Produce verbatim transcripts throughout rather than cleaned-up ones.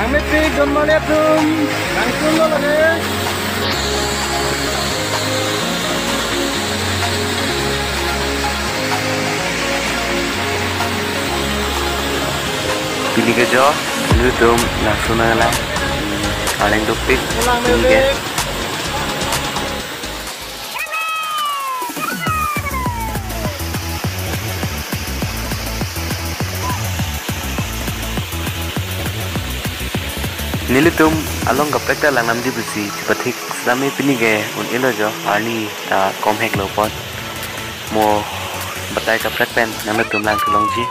Mepik don mane atum, langsung lo lage. Pini ke jo, nelitum langsung nanglang. Arleng dopik, pini ke. Nelitum along kaprek ta langdamji pusi chepathik setame pini ke un-elo jo, arni ta komhek lo pon. Mo batai kaprek pen nanglitum langthu longji.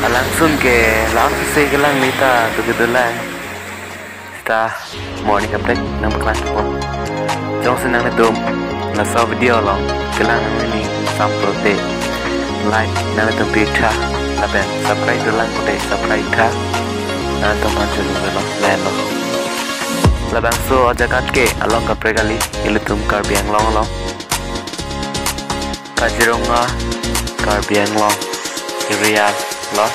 Alangsun ke lam se kelang neta tu kedulang. Seta morning kaprek nangpaklang po. Jongsi nanglitum laso video along kelang nangli sample te like nanglitum pitha, lapen subscribe dolang pute subscribe tha. Nanglitum aphan chunung lo, lain lo. Labangso ajaga ke along kaprek kali, ilitum Karbi Anglong along. Kaziranga, Karbi Anglong area lo.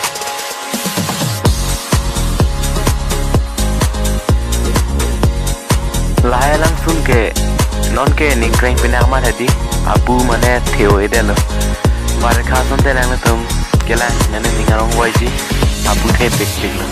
Lahai alangsun ke non ke ningkreng pinak amat hedi, abu mane theo-edetlo. Barekha asonte nanglitum kelang nangning arong voiji, abu thepik piklo.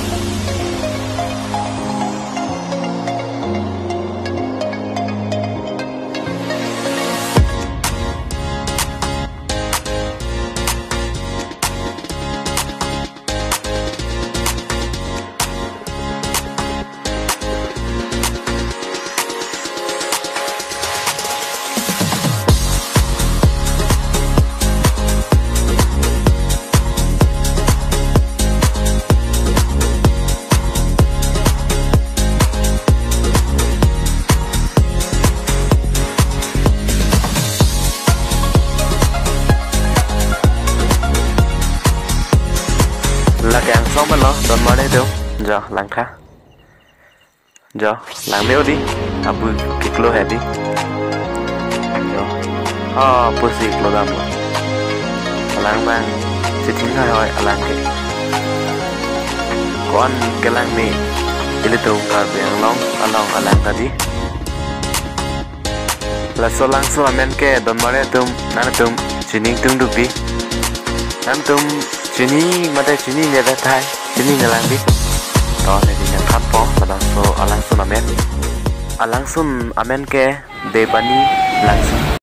Lake angsong melo, don mane do, jo, langtha. Jo, lang me odi, abu kiklo hedi. Jo, ha, pusi klo dam lo. Alang bang, chithin hoi hoi, alang ke. Ko-an kelang me, ilitum Karbi Anglong along alang tadi. Laso alangsun amen ke don mane atum, nangtum chini ingtung dupi. Nangtum chini mate chini ne da thai, chini ne lang bi. To ne di ne than po, labangso alangsun amen. Alangsun amen ke Debani Langsun.